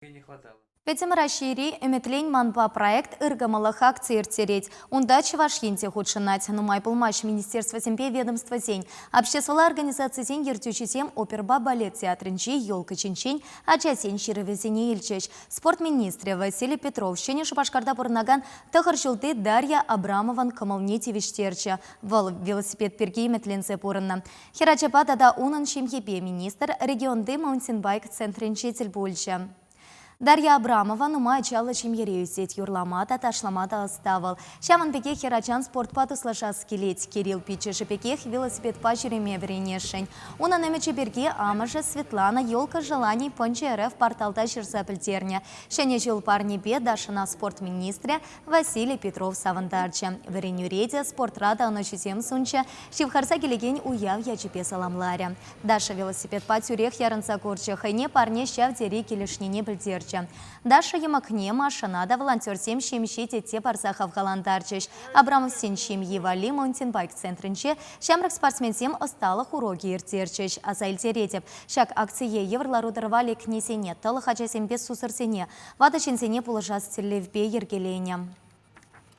Пӗтӗм Раҫҫейри «Ӗмӗтлен манпа» проект ыркӑмӑллӑх акци ирттерет. Унта Чӑваш Ен те хутшӑнать. Нумай пулмасть министерствӑсемпе ведомствӑсен, обществӑлла организацисен ертӳҫисем оперӑпа балет театрӗнчи елка ҫинчен ачасен ҫырӑвӗсене илчӗҫ. Спорт министрӗ Василий Петров Ҫӗнӗ Шупашкарта пурӑнакан тӑхӑр ҫулти Дарья Абрамован кӑмӑлне тивӗҫтерчӗ. Вӑл велосипед пирки ӗмӗтленсе пурӑннӑ. Хӗрачапа тата унӑн ҫемйипе министр регионти маунтинбайк центрӗнче тӗл пулчӗ. Дарья Абрамова нумай ачаллӑ ҫемьере ӳсет, юрлама та, ташлама та ӑста вӑл. Ҫавӑн пекех хӗрачан спортпа туслашас килет. Кирилл пиччӗшӗ пекех велосипедпа ҫӳреме вӗренесшӗн. Унӑн ӗмӗчӗ пирки амӑшӗ Светлана Елка желаний пӑнчӑ РФ порталта ҫырса пӗлтернӗ. Ҫӗнӗ ҫул парнипе Дашӑна спорт министрӗ Василий Петров савӑнтарчӗ. Вӗренӳре те, спортра та ӑнӑҫусем сунчӗ, ҫывхарса килекен уяв ячӗпе саламларӗ. Даша велосипедпа тӳрех ярӑнса курчӗ, хӑйне парне ҫав тери килӗшнине пӗлтерчӗ. Даша йӑмӑкне Машӑна та волонтерсем ҫемҫе тетте парса хавхалантарчӗҫ. Абрамовсен ҫемйи валли маунтинбайк центрӗнче ҫамрӑк спортсменсем ӑсталӑх урокӗ ирттерчӗҫ. Аса илтеретӗп, ҫак акцие йывӑр лару-тӑрӑва лекнисене, тӑлӑх ачасемпе сусӑрсене, ватӑ ҫынсене пулӑшас тӗллевпе йӗркеленӗ.